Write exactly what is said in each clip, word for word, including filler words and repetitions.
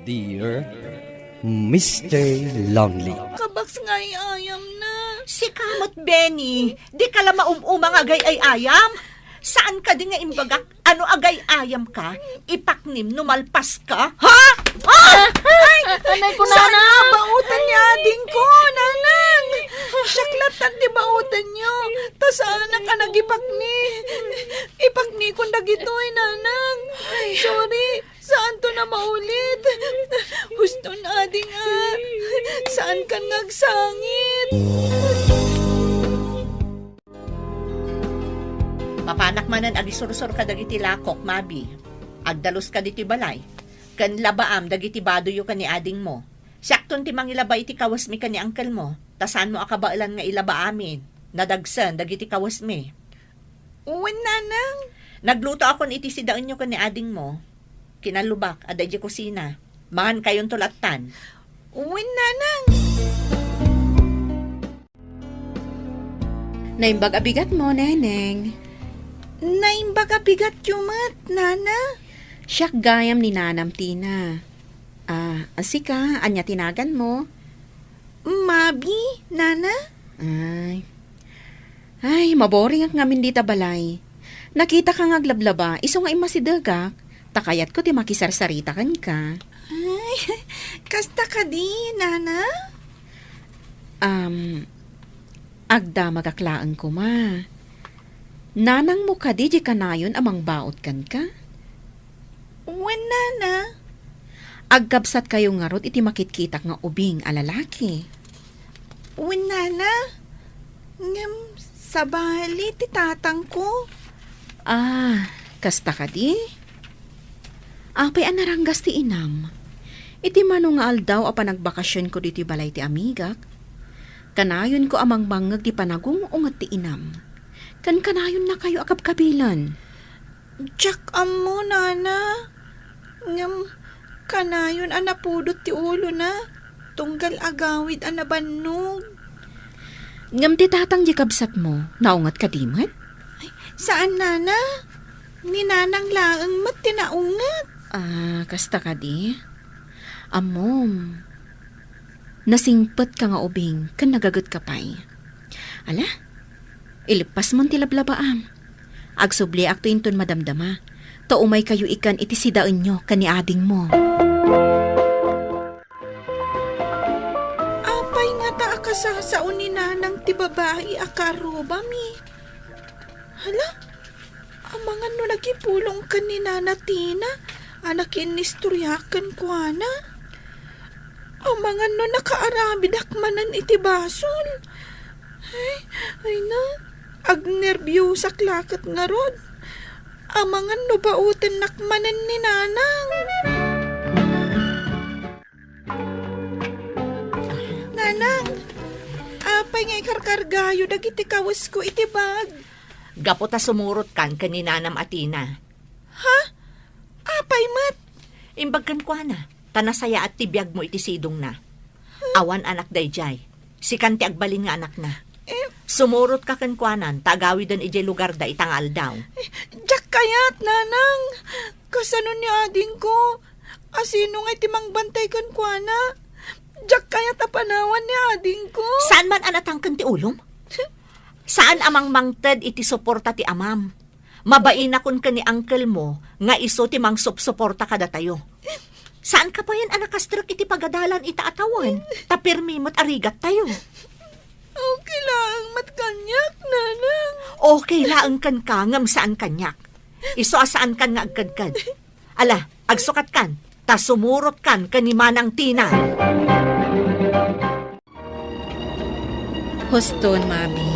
Dear Mister Lonely. Kabaks nga ay-ayam na. Sika met, Benny, di ka la maum-uma nga agay-ay-ayam. Saan kadi nga imbagak, ano agay-ayam ka? Ipaknim no malpas ka? Ha? Ah! Ay! Anay ko, saan Nanang! Nga bauten ni ading ko, Nanang? Siak lattan ti bauten yo. Ta saanak a nagipakni. Ipaknikon dagitoy, Nanang. Sorry. Saanto na maulit. Huston, ading a. Saankan nga agsangit. Papanak manen agisursor kadagiti lakok, Mabi. Agdaluska ditoy balay. Ken labaam dagiti badoyo ken ni adingmo. Siakton ti mangilaba iti kawesmi ken ni angkelmo, ta saanmo a kabaelan nga ilaba amin. Nadagsen dagiti kawesmi. Wen, Nanang. Naglutoakon iti sidaenyo ken ni adingmo. Kinallubak, adda idiay kusina. Mangankayonto lattan. Wen, Nanang. Naimbag a bigatmo, Neneng. Naimbag a bigatyo met, Nana. Siak gayam ni Nanam Tina. Ah, sika, ania ti naganmo? Mabi, Nana? Ay. Ay, maboringak ngamin dita balay. Nakitaka nga aglablaba, isu nga immasidegak, ta kayatko ti makisarsarita kenka. Ay, kasta kadi, Nana? Um, agdamagak laeng koma. Nanangmo kadi diay kanayon a mangbaut kenka? Wen, Nana. Agkabsatkayo ngarud iti makitkitak nga ubing a lalaki? Wen, Nana. Ngem sabali ti tatangko. Ah, kasta kadi? Apay a naranggas ti inam? Iti mano nga aldaw a panagbakasionko ditoy balay ti amigak, kanayonko a mangmangngeg ti panagung-unget ti inam. Ken kanayonnakayo a kabkabilen. Diak ammo, Nana. Ngem kanayon a napudot ti ulona tunggal agawid a nabannog. Ngem ti tatang diay kabsatmo, naunget kadi met? Ay, saan, Nana. Ni Nanang laeng met ti naunget. Ah, kasta kadi? Ammom, nasingpetka nga ubing ken nagagetka pay. Ala, ileppasmon ti lablabaam. Agsubliakto inton madamdama, ta umaykayo ikan iti sidaenyo ken ni adingmo. Apay ngata a kasasao ni Nanang ti babai a karrubami? Hala, amangan no nagipulongkan ni Nana Tina a nakiinnistoriak kenkuana. Amangan no nakaarabidak manen iti basol. Ay, ay na, agnerbiosak la ket ngarud. Amangan no baotennak manen ni Nanang. Nanang, apay nga ikarkargayo dagiti kawesko iti bag? Gapu ta sumurotkan ken ni Nanam a Tina. Ha? Apay met? Imbag kenkuana, ta nasayaat ti biagmo iti sidongna. Awan anak daydiay. Sikan ti agbalin nga anakna. Eh, sumurotka kenkuanan, ta agawiden idiay lugarda ita nga aldaw. Eh, diak kayat, Nanang. Kasano ni adingko? Asino ngay ti mangbantay kenkuana? Diak kayat a panawan ni adingko. Saan man a natangken ti ulom? Saan a mangmangted iti suporta ti amam. Mabainakon ken ni angkelmo nga isu ti mangsupsuporta kadatayo. Saan ka payen a nakastrek iti pagadalan ita a tawen, ta pirmi met a rigattayo. Okay laeng met kaniak, Nanang. Okay laeng kenka, ngem saan kaniak. Isu a saankan nga agkedked. Ala, agsukatkan, ta sumurotkan ken ni Manang Tina. Huston, Mami,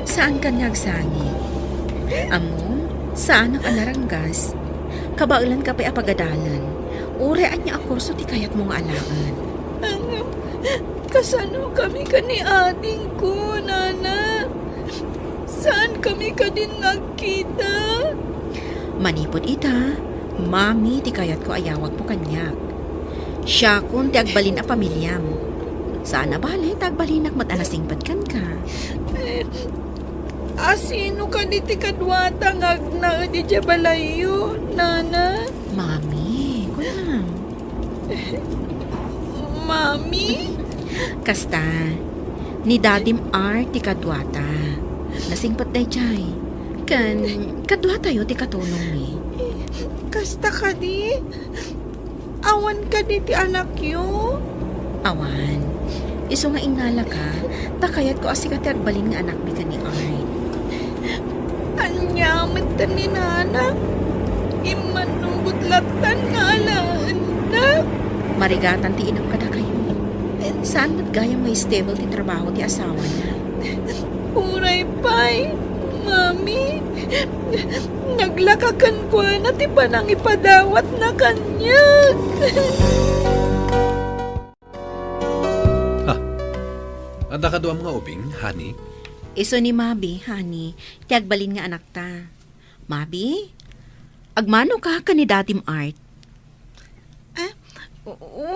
saankan nga agsangit. Ammom, saanak a naranggas. Kabaelanka pay a pagadalan. Uray ania a kurso ti kayatmo nga alaen. Ang, kasano kami ken ni adingko, Nana? Saan kami kadin nagkita? Manipud ita, Mami ti kayatko a yawagmo kaniak. Siakon ti agbalin a pamiliam. Saan a bale ta agbalinak met a nasingpet kenka. Asino kadi ti kaduata nga agnaed idiay balayyo, Nana? Mami, kunam. Mi? Kasta, ni Dadim Art ti kaduata. Nasingpet daydiay. Ken, kaduatayo ti katulongmi. Kasta kadi? Awan kadi ti anakyo? Awan. Isu nga innalaka, ta kayatko a sika ti agbalin nga anakmi ken ni Art. Ania met ni nana? Immanugot lattan nga alaennak. Marigatan ti inam kadakayo. Saan met gayam nga stable ti trabaho ti asawana. Uray pay, Mami. Naglaka kenkuana ti panangipadawatna kaniak. Ha? Adda kaduam nga ubing, honey? Isu ni Mabi, honey, ti agbalin nga anakta. Mabi, agmanoka ken ni Dadim Art? Ah,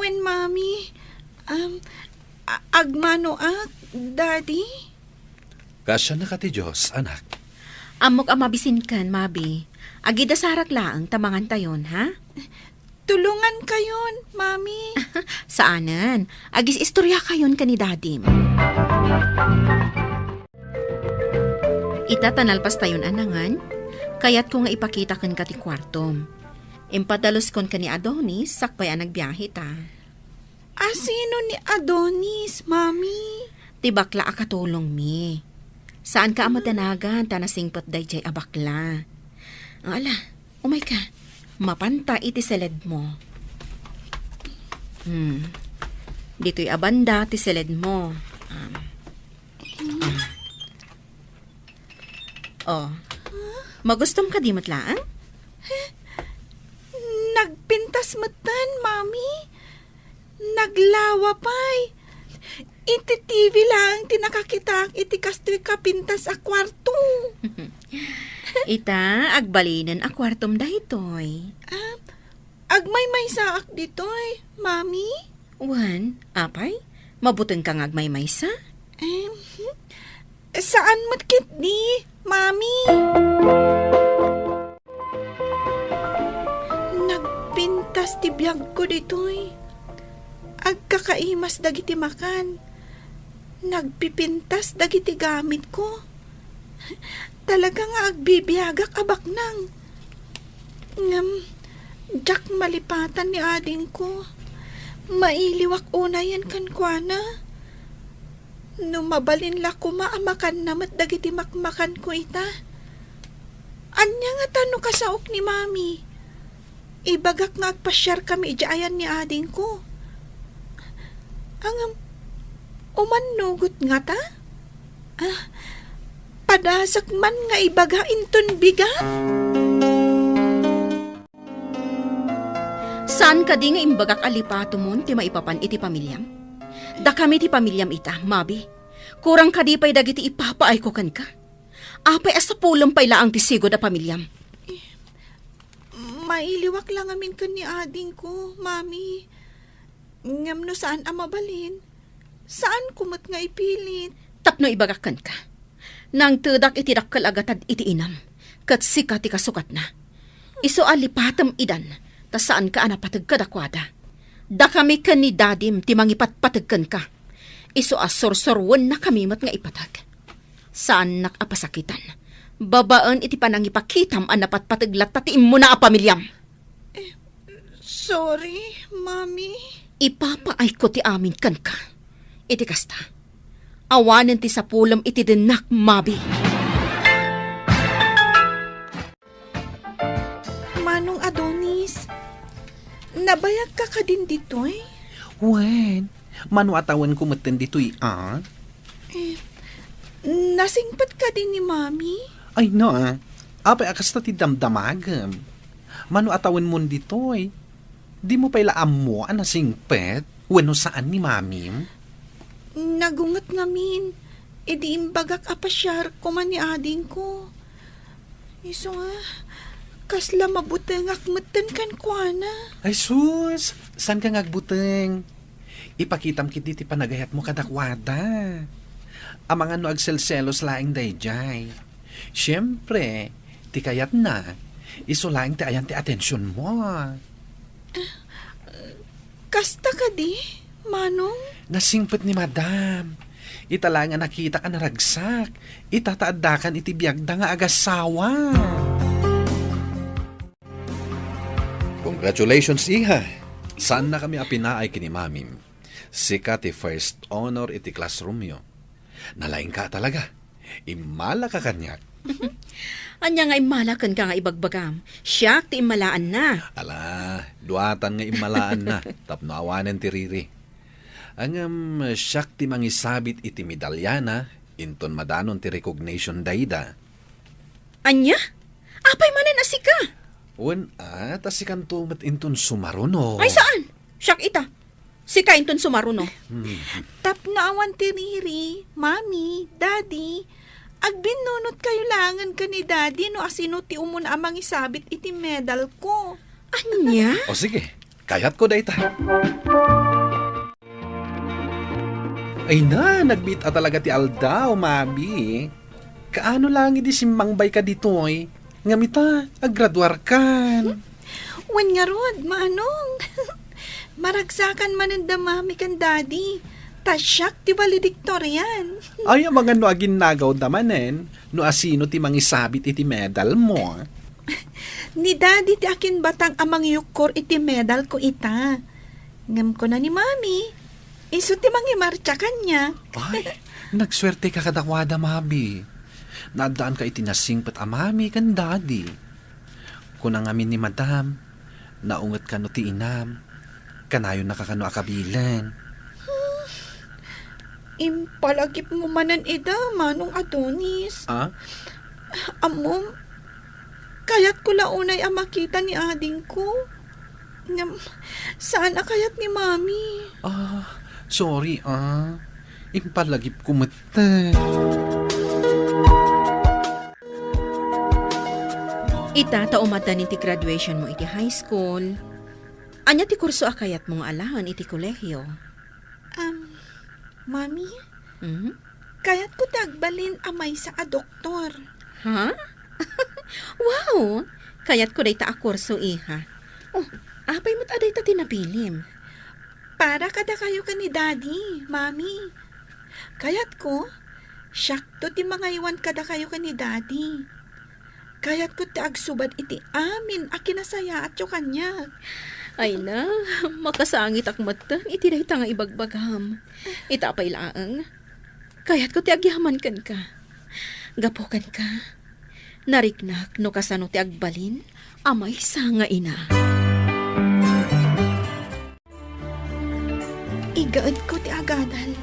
wen, Mami. Um, a-, agmanoak, Daddy? Kaasiannaka ti Dios, anak. Ammok a mabisinkan, Mabi. Agidasarak laeng ta mangantayon, ha? Tulongankayon, Mami. Saanen. Agis-istoriakayon ken ni Dadim. Ita ta nalpastayon a nangan, kayatko nga ipakita kenka ti kuartom. Impadaluskon ken ni Adonis sakbay a nagbiahe ta. A, sino ni Adonis, Mami? Ti bakla a katulongmi. Saanka a madanagan ta nasingpet daydiay a bakla. Ala, umayka. Mapanta iti seledmo. Hmm. Ditoy a banda ti seledmo. Um, um. Oh. Magustom kadi met laeng? Nagpintas metten, Mami. Naglawa pay. Iti T V laeng ti nakakitaak iti kastoy kapintas a kuarto. Ita, agbalinen a kuartom daytoy. Ah, agmaymaysaak ditoy, Mami? Wen, apay, mabutengka nga agmaymaysa? Em, saan met ketdi, Mami. Nagpintas ti biagko ditoy. Agkakaimas dagiti makan. Nagpipintas dagiti gamitko. Talaga nga agbibiagak a baknang. Ngem, diak malipatan ni adingko. Mailiwak unayen kenkuana. No mabalin la koma a makanna met dagiti makmakanko ita. Ania ngata no kasaok ni Mami? Ibagak nga agpasiarkami idiay ayan ni adingko. Ngem, umannugot ngata? Ah, padasek man nga ibaga inton bigat? Saan kadi nga imbagak a lipatomon ti maipapan iti pamiliam? Dakami ti pamiliam ita, Mabi. Kurang kadi pay dagiti ipapaayko kenka? Apay a sapulem pay laeng ti sigud a pamiliam? Mailiwak la ngamin ken ni adingko, Mami. Ngem no saan a mabalin, saanko met nga ipilit. Tapno ibagak kenka, nangtedak iti dakkel a gatad iti inam, ket sika ti kasukatna. Isu a lipatem idan, ta saanka a napateg kadakuada. Dakami ken ni Dadim ti mangipatpateg kenka. Isu a sursuruennakami met nga ipateg. Saannak a pasakitan. Babaen iti panangipakitam a napatpateg latta ti immuna a pamiliam. Eh, sorry, Mami. Ipapaayko ti amin kenka. Iti kasta, awanen ti sapulem iti dennak, Mabi. Manong Adonis, nabayagka kadin ditoy? Wen, mano a tawenko metten ditoy, a? Eh, nasingpet kadi ni Mami? Ay, na. Apay a kasta ti damdamagem? Mano a tawenmon ditoy? Dimo pay la ammo a nasingpet wenno saan ni Mamim? Nagunget ngamin, idi imbagak a pasiar koma ni adingko. Isu nga, kasla mabutengak metten kenkuana. Ay sus, saanka nga agbuteng? Ipakitam ketdi ti panagayatmo kadakuada. Amangan no agselselos laeng daydiay. Siempre, ti kayatna, isu laeng ti ayan ti atensionmo. Kasta kadi? Manong? Nasingpet ni Madam. Ita la nga nakitak a naragsak. Ita ta addakan iti biagda nga agasawa. Congratulations, iha. Saannakami a pinaay ken ni Mamim. Sika ti first honor iti classroomyo. Nalaingka talaga. Immalaka kaniak. Ania nga immala kenka nga ibagbagam? Siak ti immalaanna. Ala, duatan nga immalaanna tapno awanen ti riri. Ngem siak ti mangisabit iti medalyana, inton madanon ti recognition dayda. Ania? Apay manen a sika? Wen, a, ta sikanto met inton sumaruno. Ay, saan? Siak ita. Sika inton sumaruno. Hmm. Tapno awan ti riri, Mami, Daddy, agbinnunot kayo laengen ken ni Daddy no asino ti umuna a mangisabit iti medal ko. Ania? O sige, kayatko dayta. Ay na, nagbiit a talaga ti aldaw, Mabi. Kaano lang idi simmangbayka ditoy? Ngem ita, aggraduarkan. Wen ngarud, Manong. Maragsakan manen da Mami ken Daddy. Ta siak ti valedictorian. Ay, amangan no aginnagawda manen, no asino ti mangisabit iti medal mo. Ni Daddy ti akinbatang a mangyukkor iti medal ko ita. Ngem kuna ni Mami, isu ti mangimartsa kaniak. Ay, nagsuerteka kadakuada, Mabi. Naaddaanka iti nasingpet a Mami ken Daddy. Kuna ngamin ni Madam, naungetka no ti inam, kanayonnaka kano a kabilen. Impalagipmo manen ida, Manong Adonis. Ah? Ammom, kayatko la unay a makita ni adingko. Ngem, saan a kayat ni Mami. Ah, sorry, ah. Impalagipko metten. Ita ta umaddan iti graduation mo iti high school. Ania ti kurso a kayatmo nga alaen iti kolehio? Um, Mami, Mhm. kayatko ti agbalin a maysa a doktor. Ha? Wow! Kayatko dayta a kurso, iha. Oh, apay met a dayta ti napilim? Para kadakayo ken ni Daddy, Mami. Kayatko, siakto ti mangaywan kadakayo ken ni Daddy. Kayatko ti agsubad iti amin a kinasayaatyo kaniak. Ay na, makasangitak metten iti dayta nga ibagbagam. Ita pay laeng, kayatko ti agyaman kenka. Gapu kenka, nariknak no kasano ti agbalin a maysa nga ina. Igaedko ti agadal.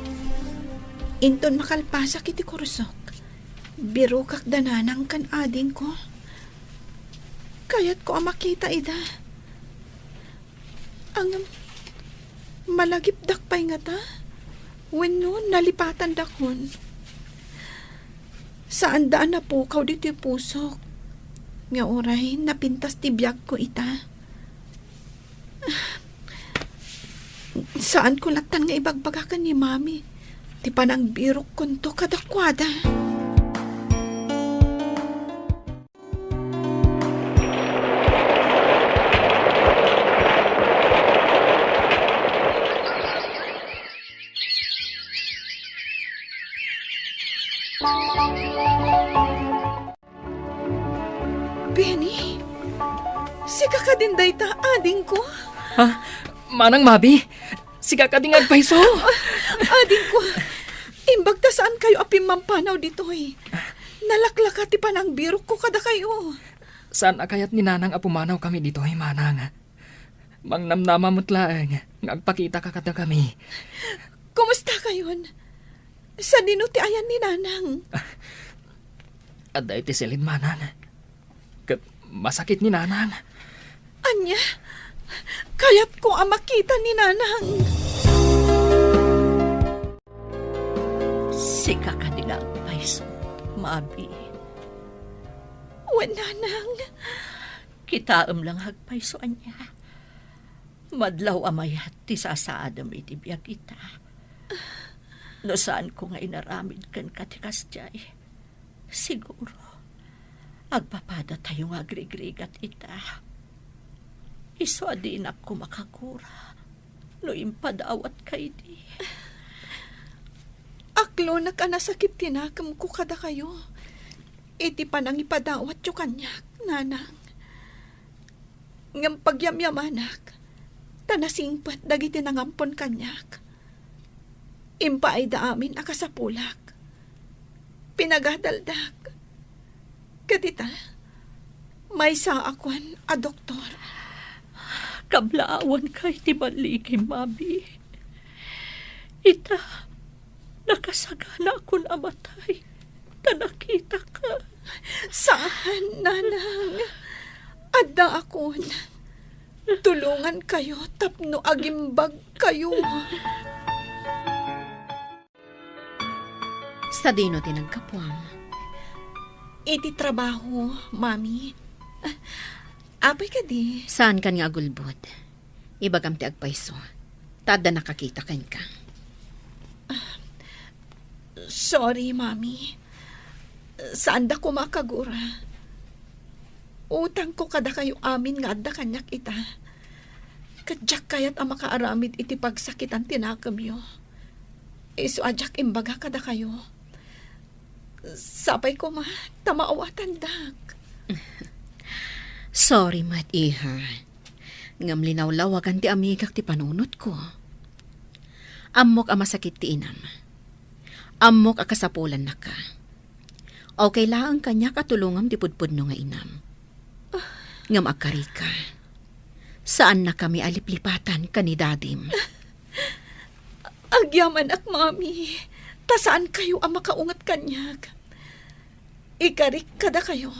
Inton makalpasak iti kursok, birokak da nanang ken adingko. Kayatko a makita ida. Ngem, malagipdak pay ngata? Wenno nalipatandakon? Saanda a napukaw ditoy pusok. Nga uray napintas ti biagko ita. Saanko lattan nga ibagbaga ken ni Mami ti panangbirokkonto kadakuada. Benny, sika kadin dayta, adingko? Ha? Manang Mabi, sika kadin nga agpayso? Ah, adingko, imbag ta saankayo a pimmampanaw ditoy. Nalaklaka ti panangbirokko kadakayo. Saan a kayat ni Nanang a pumanaw kami ditoy, Manang. Mangnamnama met laeng nga agpakitaka kadakami. Kumusta kayon? Sadino ti ayan ni Nanang? Adda iti silin, Manang. Ket masakit ni Nanang. Ania? Kayatko a makita ni Nanang. Sika kadi nga agpayso, Mabi? Wen, Nanang. Kitaem la nga agpayso ania. Madlaw a mayat ti sasaadem iti biag ita. No saanko nga inaramid kenka ti kasdiay, siguro, agpapadatayo nga agrigrigat ita. Isu a dinak koma kagura. no impadawatka idi. Aklonak a nasakit ti nakemko kadakayo iti panangipadawatyo kaniak, Nanang. Ngem pagyamyamanak, ta nasingpet dagiti nangampon kaniak. Impaayda amin a kasapulak. Pinagadaldak. Ket ita, maysaakon a doktor. Kablaawanka iti balligim, Mabi. Ita, nakasaganaakon a matay, ta nakitaka. Saan, Nanang. Addaakon. Tulongankayo tapno agimbagkayo. Sadino ti naggapuam? Iti trabaho, Mami. Apay kadi? Saankan nga agulbod. Ibagam ti agpayso. Ta adda nakakita kenka. Sorry, Mami. Saanda koma a kagura. Utangko kadakayo amin nga adda kaniak ita. Ket diak kayat a makaaramid iti pagsakitan ti nakemyo. Isu a diak imbaga kadakayo. Sapay koma ta maawatandak. Sorry met, iha. Ngem linawlawagan ti amigak ti panunotko. Ammok a masakit ti inam. Ammok a kasapulannaka. Okay laeng kaniak a tulongam ti pudpudno nga inam. Ngem agkarika. Saannakami a liplipatan ken ni Dadim. Agyamanak, Mami, ta saankayo a makaunget kaniak. Ikarik kadakayo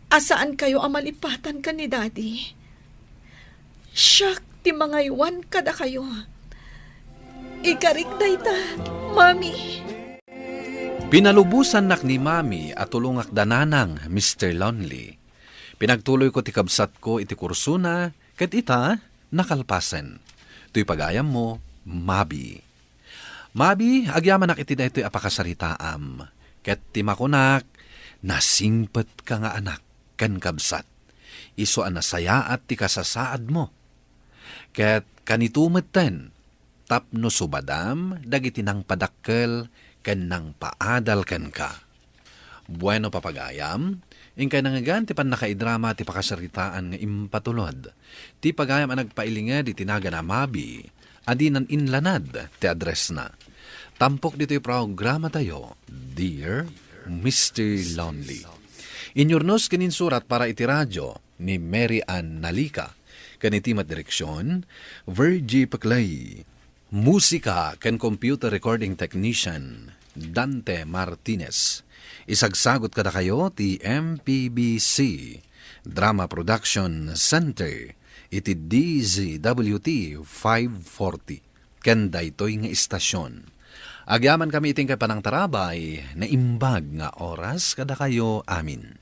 a saankayo a malipatan ken ni Daddy. Siak ti mangaywan kadakayo. Ikarik dayta, Mami. Pinalubosannak ni Mami a tulongak da Nanang, Mister Lonely. Pinagtuloyko ti kabsatko iti kursona, ket ita, nakalpasen. Toy pagayammo, Mabi. Mabi, agyamanak iti daytoy a pakasaritaam, ket ti makunak, nasingpetka nga anak ken kabsat. Isu a nasayaat ti kasasaadmo. Ket kanito metten, tapno subadam dagiti nangpadakkel ken nangpaadal kenka. Bueno, papagayam, inkay nangngegan ti pannakaidrama ti pakasaritaan nga impatulod. Ti pagayam a nagpailinged iti nagan a Mabi, a dinan inlanad ti addressna. Tampok ditoy programatayo, Dear Mister Lonely. Inyurnos ken insurat para iti radio ni Mary Ann Nalica, ken iti met direksion, Virgie Peclay. Musika ken computer recording technician, Dante Martinez. Isagsagut kadakayo ti M P B C Drama Production Center iti D Z W T five forty ken daytoy nga istasion. Agyamankami iti inkay panangtarabay, naimbag nga oras kadakayo amin.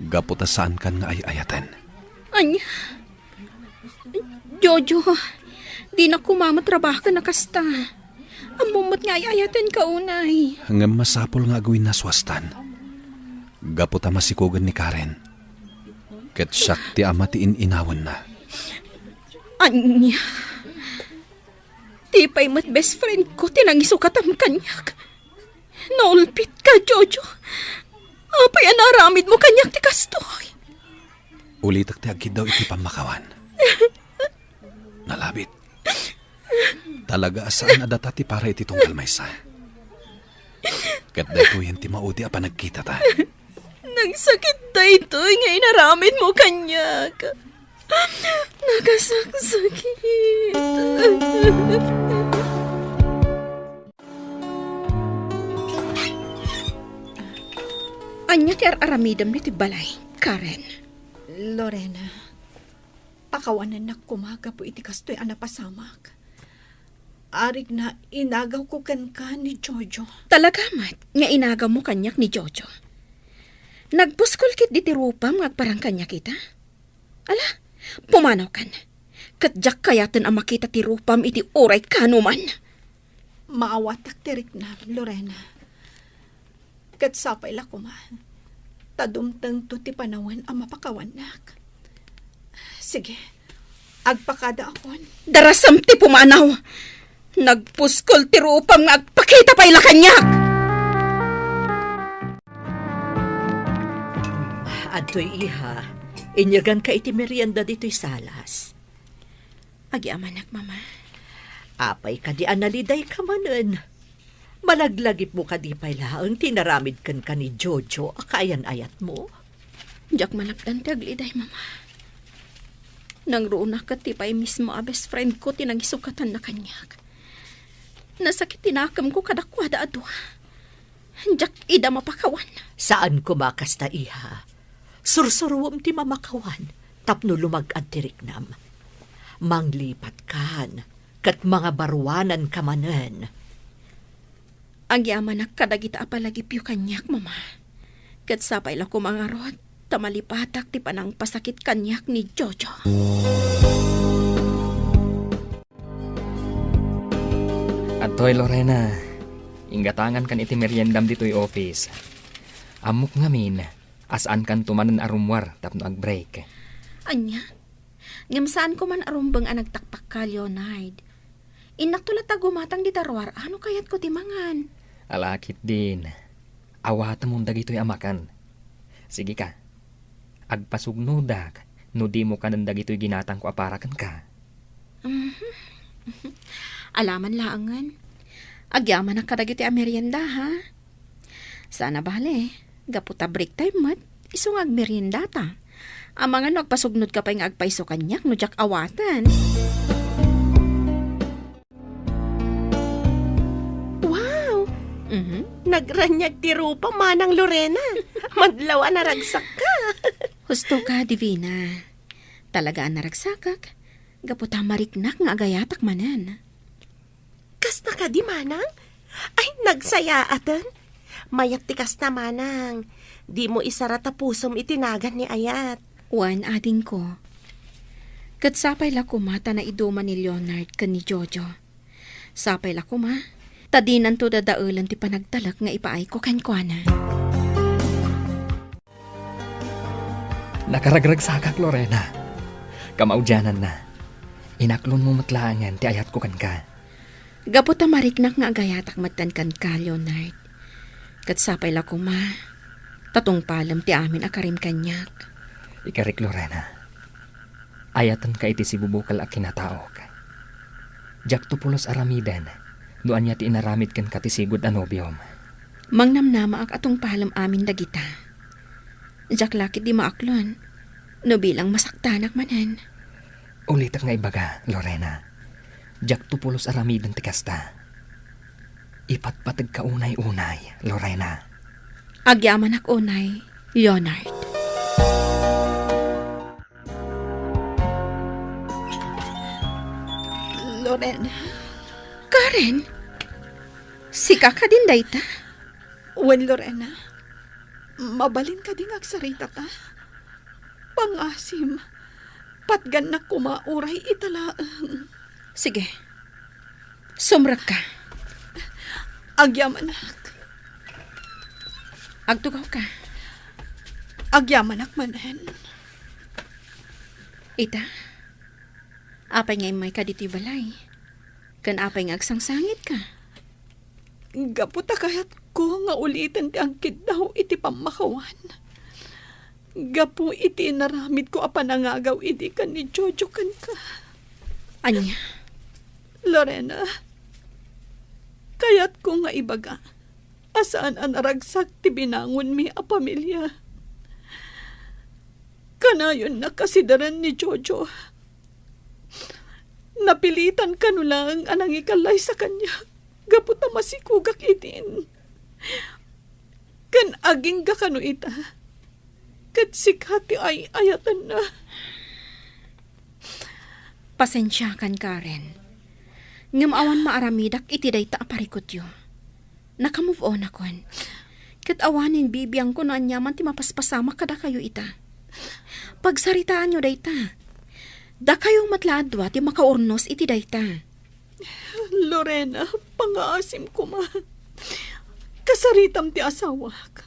Gapu ta saankan nga ay-ayaten. Ania? Jojo, dinak koma met rabaken a kasta. Ammom met nga ay-ayatenka unay. Ngem masapul nga agwinnaswastan. Gapu ta masikogen ni Karen. Ket siak ti ama ti in-inawenna. Ania? Ti pay met best friend ko ti nangisukatam kaniak. Naulpitka, Jojo. Apay a naaramidmo kaniak ti kastoy? Ulitek ti agkiddaw iti pammakawan. Nalabit. Talaga a saan a data ti para iti tunggal maysa. Ket daytoyen ti maudi a panagkitata. Nagsakit daytoy nga inaramidmo kaniak. Nakasaksakit. Ania ti ar-aramidem iti balay, Karen? Lorena, pakawanennak koma gapu iti kastoy a napasamak. Arigna, inagawko kenka ni Jojo. Talaga met nga inagawmo kaniak ni Jojo? Nagpuskol ketdi ti rupam nga agparang kaniak ita? Ala, pumanawkan. Ket diak kayaten a makita ti rupam iti uray kaanoman. Maawatak ti riknam, Lorena. Ket sapay la koma ta dumtengto ti panawen a mapakawannak. Sige, agpakadaakon. Darasem ti pumanaw! Nagpuskol ti rupam nga agpakita pay la kaniak! Adtoy, iha, inyaganka iti merienda ditoy salas. Agyamanak, Mama. Apay kadi a nalidayka manen? Malaglagipmo kadi pay laeng ti inaramid kenka ni Jojo a kaayan-ayatmo? Diak malapdan ti agliday, Mama. Nangruonak ket ti pay mismo a best friend ko ti nangisukatanna kaniak. Nasakit ti nakemko kadakuada a dua. Diak ida mapakawan. Saan koma kasta, iha. Sursuruem ti mamakawan tapno lumag-ad ti riknam. Manglipatkan ket mangabaruananka manen. Agyamanak kadagita a palagipyo kaniak, Mama. Ket sapay la koma ngarud ta malipatak ti panangpasakit kaniak ni Jojo. Adtoy, Lorena. Inggatangankan iti meriendam ditoy office. Ammok ngamin a saankanto manen a rummuar tapno agbreak. Ania? Ngem saanko man a rumbeng a nagtaktakka, Leonard. Innakto latta gumatang dita ruar-a no kayatko ti mangan. Ala ketdin. Awatemon dagitoy a makan. Sigika. Agpasugnodak no dimo kanen dagitoy ginatangko a para kenka. Mhm. Alaman laengen. Agyamanak kadagitoy a merienda, ha? Saan a bale, gapu ta break time met, isu nga agmeriendata. Amangan no agpasugnodka pay nga agpayso kaniak no diak awaten. Wow! Mhm. Nagraniag ti rupa, Manang Lorena. Madlaw a naragsakka. Husto ka, Divina. Talaga a naragsakak, gapu ta mariknak nga agayatak manen. Kasta kadi, Manang? Ay, nagsayaaten. Mayat ti kasta, Manang. Dimo isara ta pusom iti nagan ni ayat. Wen, adingko. Ket sapay la koma ta naiduman ni Leonard ken ni Jojo. Sapay la koma ta dinanto dadaelen ti panagtalek nga ipaayko kenkuana. Nakaragragsakak, Lorena. Kamaudiananna, inaklonmo met laengen ti ayatko kenka. Gapu ta mariknak nga agayatak metten kenka, Leonard. Ket sapay la koma ta tungpalem ti amin a karim kaniak. Ikarik, Lorena. Ayatenka iti sibubukel a kinataok. Diakto pulos aramiden no ania ti inaramid kenka ti sigud a nobiom. Mangnamnamaak a tungpalem amin dagita. Diak la ketdi maaklon no bilang masaktanak manen. Ulitek nga ibaga, Lorena. Diakto pulos aramiden ti kasta. Ipatpategka unay-unay, Lorena. Agyamanak unay, Leonard. Lorena? Karen? Sika kadin dayta? Wen, Lorena. Mabalin kadi nga agsarita ta? Pangasim, patgannak koma uray ita laeng. Sige. Sumrekka. Agyamanak. Agtugawka. Agyamanak manen. Ita, apay nga immayka ditoy balay? Ken apay nga agsangsangitka? Gapu ta kayatko nga uliten ti agkiddaw iti pammakawan. Gapu iti inaramidko a panangagaw idi ken ni Jojo kenka. Ania? Lorena, kayatko nga ibaga a saan a naragsak ti binangonmi a pamilia. Kanayonnak a sidaren ni Jojo. Napilitan kano laeng a nangikalaysa kaniak gapu ta masikogak idin. Ken agingga kano ita, ket sika ti ay-ayatenna. Pasensiakan, Karen. Ngem awan maaramidak iti dayta a parikutyo. Naka-move on akon. Ket awanen bibiangko no aniaman ti mapaspasamak kadakayo ita. Pagsaritaanyo dayta. Dakayo met la a dua ti makaurnos iti dayta. Lorena, pangaasim koma. Kasaritam ti asawak.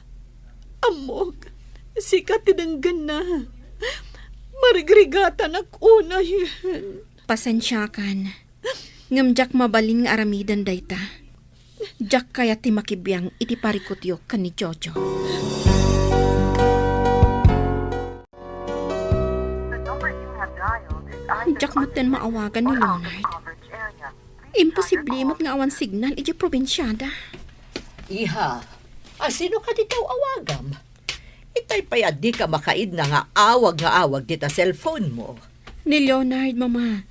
Ammok, sika ti denggenna. Marigrigatanak unayen. Pasensiakan. Ngem diak mabalin nga aramiden dayta. Diak kayat ti makibiang iti parikutyo ken ni Jojo. Diak metten maawagan ni Leonard. Imposible met nga awan signal idiay probinsiada. Iha, asino kadi ti aw-awagam? Itay pay a dika makaidna nga awag nga awag dita cellphone mo. Ni Leonard, Mama.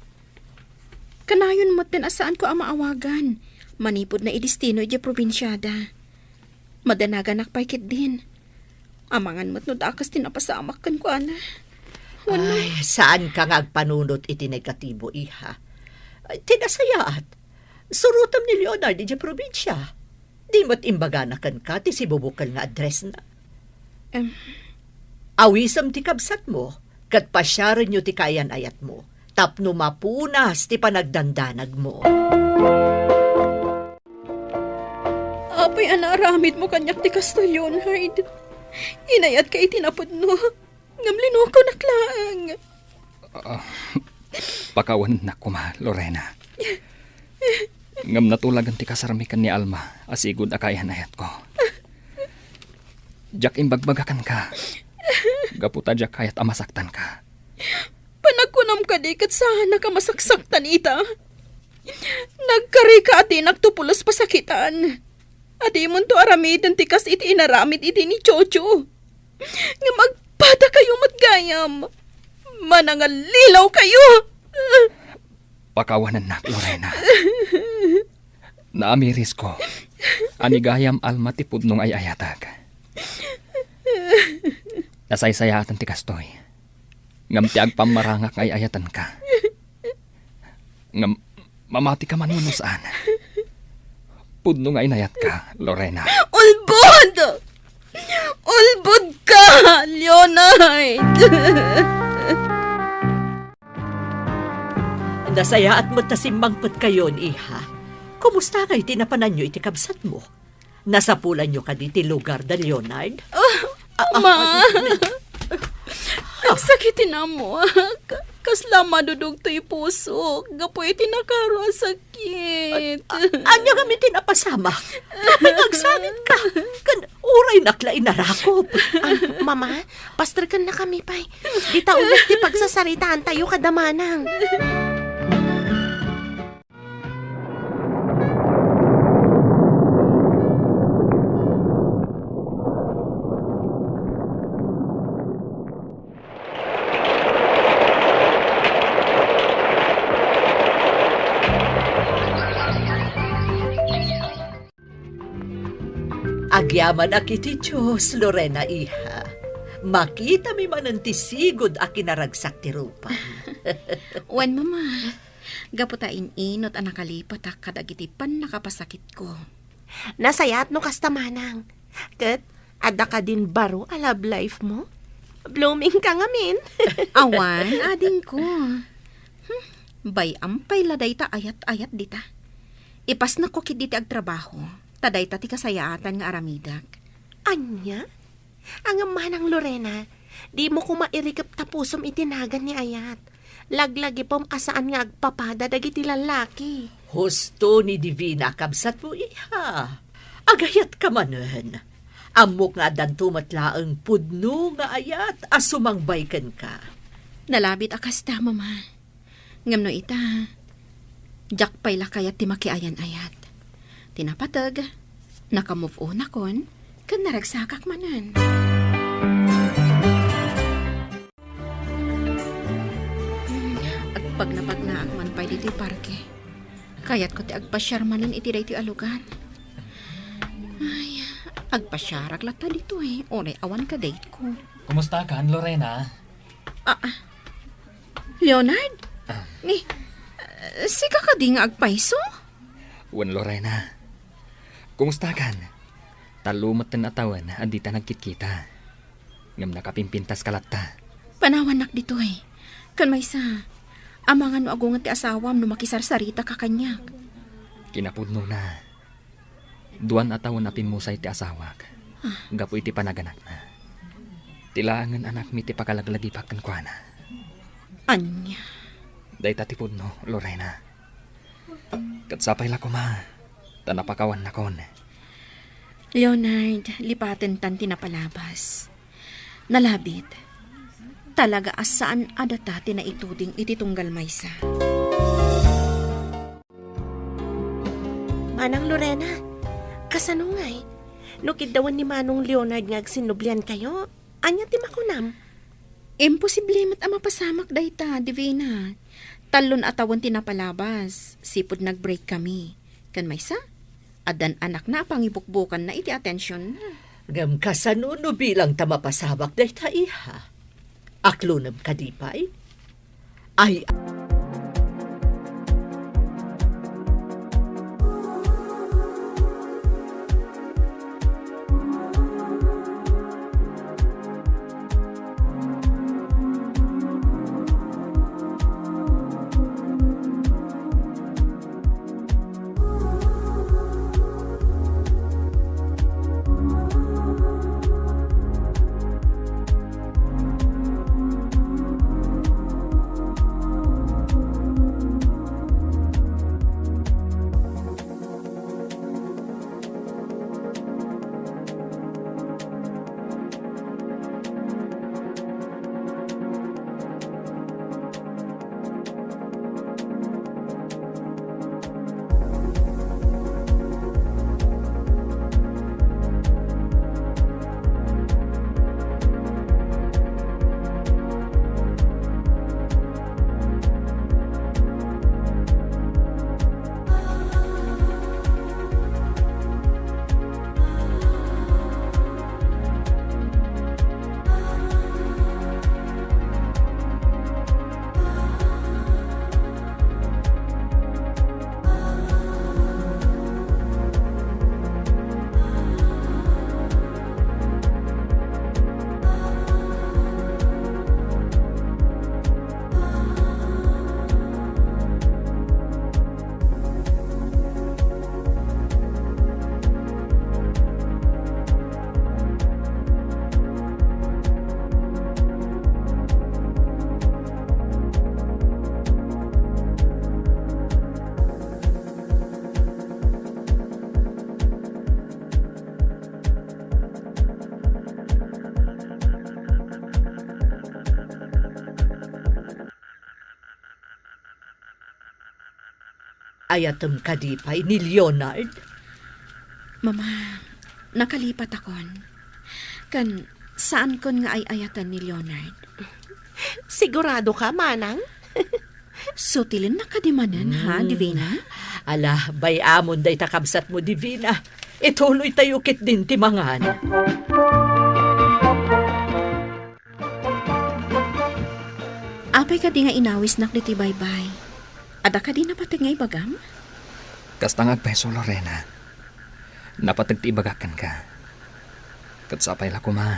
Kanayon metten a saanko a maawagan. Manipud naidestino idiay probinsiada. Madanaganak pay ketdin. Amangan met no dakes ti napasamak kenkuana. Wenno Ay, saanka nga agpanunot iti negatibo, iha. Ay, ti nasayaat. Surotem ni Leonard idiay probinsia. Di met imbagana kenka ti sibubukel nga addressna. Em. Awisem ti kabsatmo, ket pasiarenyo ti kaayan-ayatmo, tapno mapunas ti panagdandanagmo. Apay a naaramidmo kaniak ti kastoy, Leonard? Inayatka iti napudno, ngem linokonak laeng. Ah, pakawanennak koma, Lorena. Ngem natulagen ti kasarmi ken ni Alma a sigud a kaayan-ayatko. Diak imbagbaga kenka, gapu ta diak kayat a masaktanka. Panagkunam kadi ket saanak a masaksaktan ita? Nagkarika a dinakto pulos pasakitan. Adimonto aramiden ti kas iti inaramid idi ni Jojo. Ngem agpadakayo met gayam. Manangallilaw kayo. Pakawanennak, Lorena. Naamirisko a ni gayam Alma ti pudno nga ay-ayatek. Nasaysayaatan ti kastoy. Ngem ti agpammarangak nga ay-ayatenka. Ngem mamatika man wenno saan, pudno nga inayatka, Lorena. Ulbod! Ulbod ka, Leonard! Nasayaat met ta simmangpetkayon, iha. Kumusta ngay ti napananyo iti kabsatmo? Nasapulanyo kadi ti lugar da Leonard? Ah, Ama! Agsakit ti ammoak. Kasla madudugtoy pusok gapu iti nakaro a sakit. A-, ania ngem ti napasamak? Apay nga agsangitko? Ken uraynak la inarakop. Ah, Mama, pasterkennakami pay. Dita uneg ti pagsasaritaantayo kada manang. Agyamanak iti Dios, Lorena, iha. Makitami manen ti sigud a kinaragsak ti rupam. Wen, Mama, gapu ta in-inut a nakalipatak kadagiti pannakapasakitko. Nasayaat no kasta, Manang. Ket, adda kadin baro a love life mo? Blooming ka ngamin. Awan, adingko. Hmm, bay-am pay la dayta ayat-ayat dita. Ipasnekko ketdi ti agtrabaho, ta dayta ti kasayaatan nga aramidek. Ania? Ngem manang Lorena, dimo koma irikep ta pusom iti nagan ni ayat. Laglagipem a saan nga agpapada dagiti lallaki. Husto ni Divina, kabsatmo, iha. Agayatka manen. Ammok nga addanto met laeng pudno nga ayat a sumangbay kenka. Nalabit a kasta, Mama. Ngem no ita, diak pay la kayat ti makiayan-ayat. Ti napateg, naka-move on akon, ken naragsakak manen. Agpagnapagnaak man pay ditoy parke. Kayatko ti agpasiar manen iti daytoy a lugar. Ay, agpasiarak latta ditoy, uray awan kadate-ko. Kumustakan, Lorena? Ah, ah. Leonard? Ah. Ni, ah, sika kadi nga agpayso? Wen, Lorena. Kumustakan? Tallo metten a tawen a dita nagkitkita. Ngem nakapimpintaska latta. Panawannak ditoy. Ken maysa, amangan no agunget ti asawam no makisarsaritaka kaniak. Kinapudnona, duan a tawen a pimmusay ti asawak gapu iti panaganakna. Ti laengen anakmi ti pakalaglagipak kenkuana. Ania? Dayta ti pudno, Lorena. Ket sapay la koma, ta napakawannakon. Leonard, lipatentan ti napalabas. Nalabit. Talaga a saan a data ti naituding iti tunggal maysa. Manang Lorena, kasano ngay? No kiddawen ni Manong Leonard nga agsinnubliankayo, ania ti makunam? Imposible met a mapasamak dayta, Divina. Tallon a tawen ti napalabas, sipud nag-break kami. Ken maysa, addan anakna a pangibukbukanna iti atensionna. Ngem kasano no bilang ta mapasamak dayta, iha? Aklonem kadi pay? Ay, Ayatem kadi pay ni Leonard? Mama, nakalipatakon. Ken saankon nga ay-ayaten ni Leonard. Sigurado ka, manang? Sutilennak kadi manen, ha, Hmm. Divina? Ala, bay-amon dayta kabsatmo, Divina. Ituloytayo ketdin ti mangan. Apay kadi nga inawisnak ditoy baybay? Adda kadi napateg nga ibagam? Kasta nga agpayso, Lorena. Napateg ti ibagak kenka. Ket sapay la koma,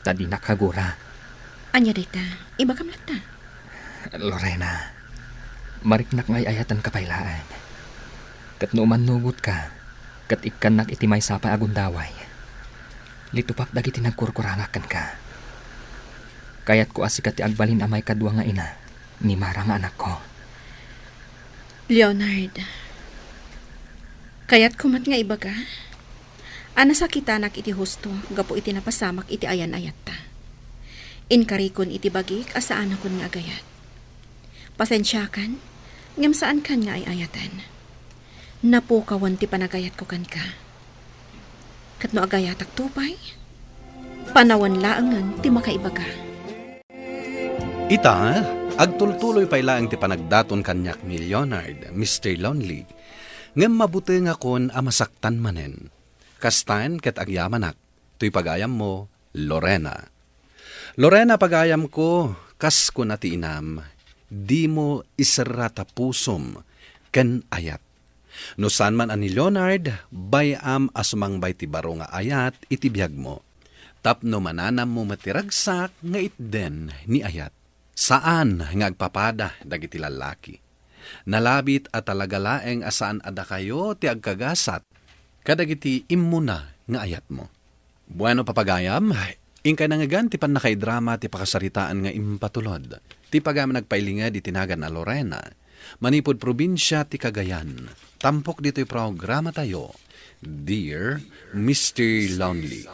ta dinak agura. Ania dayta? Ibagam latta. Lorena, mariknak nga ay-ayatenka pay laeng. Ket no umannugotka, ket ikkannak iti maysa pay a gundaway, litupak dagiti nagkurkurangak kenka. Kayatko a sika ti agbalin a maikadua nga ina ni Mara nga anakko. Leonard, kayatko met nga ibaga a nasakitanak iti husto gapu iti napasamak iti ayan-ayatta. Inkarikon iti bagik a saanakon nga agayat. Pasensiakan, ngem saankan nga ay-ayaten. Napukawan ti panagayatko kenka. Ket no agayatakto pay, panawen laengen ti makaibaga. Ita, agtultuloy pay laeng ti panagdaton kaniak ni Leonard, Mister Lonely, ngem mabutengakon a masaktan manen. Kastan ket agyamanak, toy pagayammo, Lorena. Lorena, pagayamko, kas kuna ti inam, dimo iserra ta pusom ken ayat. No saan man a ni Leonard, bay-am a sumangbay ti baro nga ayat iti biagmo. Tapno mananammo met ti ragsak nga itden ni ayat. Saan nga agpapada dagiti lallaki. Nalabit a talaga laeng a saan a dakayo ti agkagasat kadagiti immuna nga ayatmo. Bueno, papagayam, inkay nangngegan ti pannakaidrama ti pakasaritaan nga impatulod ti pagayam nagpailinged iti nagan a Lorena, manipud probinsia ti Cagayan. Tampok ditoy programatayo, Dear Mister Lonely.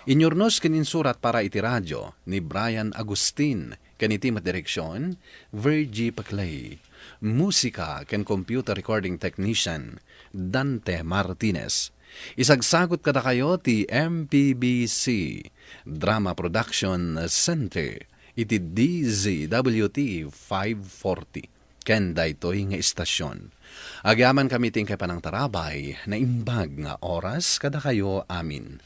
Inyurnos ken insurat para iti radio ni Brian Agustin, ken iti met direksion, Virgie Paclay. Musika ken computer recording technician, Dante Martinez. Isagsagut kadakayo ti M P B C Drama Production Center iti D Z W T five forty ken daytoy nga istasion. Agyamankami ti inkay panangtarabay, naimbag nga oras kadakayo amin.